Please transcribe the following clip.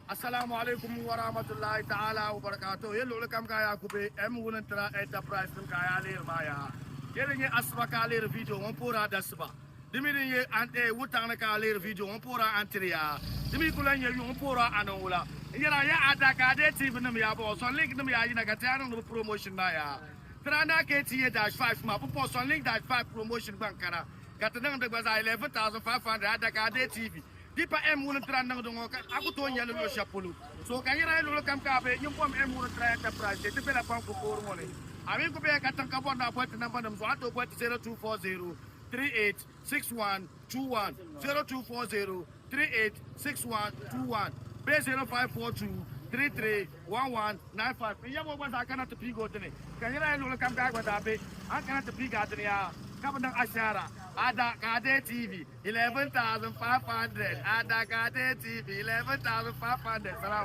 Assalamu alaikum wa rahmatullahi ta'ala wa barakatuh. Ye luɣuli kam ka yaa ku be M Wunintira Enterprise nim ka yaa lihiri maa yaa. Ye din nyɛ asiba ka a lihiri video ŋɔ m-puhiri a dasiba. Di mi din nyɛ an eh wuntaŋ ni ka a lihiri video ŋɔ m-puhiri a antiri yaa. Di mi ku lahi nyɛ yuŋ m-puhiri a aniwula. N yɛra ya adaka a dee TV nim yaa bɔŋɔ sɔn link nim yaa yina ka ti yaa niŋdi bi promotion maa yaa. Tira naa KTA dash 5 maa pumpɔŋ sɔn link dash 5 promotion gba n-kana ka ti niŋdi gba zaa 11,500 adaka a dee TV. Di pa M ŋuni tira niŋdi ŋɔ ka a ku tooi nya li luɣ shɛli polo. So ka nira yi luɣili kam ka a be, nyin bom M ŋuni tira Enterprise shee ti bela kpaŋ ku poori ŋɔ ni. A mi ku benya katiŋ ka bɔri ni a boli ti namba nim zuɣu, a ni tooi boli ti 0240 38 61 21, 0240 38 61 21 bee 0542 33 11 95. N yab o gba zaa kana ti piigi o dini, ka nira yi luɣili kam ka a gba zaa be, a ni kana ti piigi a dini yaa ka bi niŋ ashaara, a da ka a deei TV. 11,500 Adakade TV 11,500 Salam.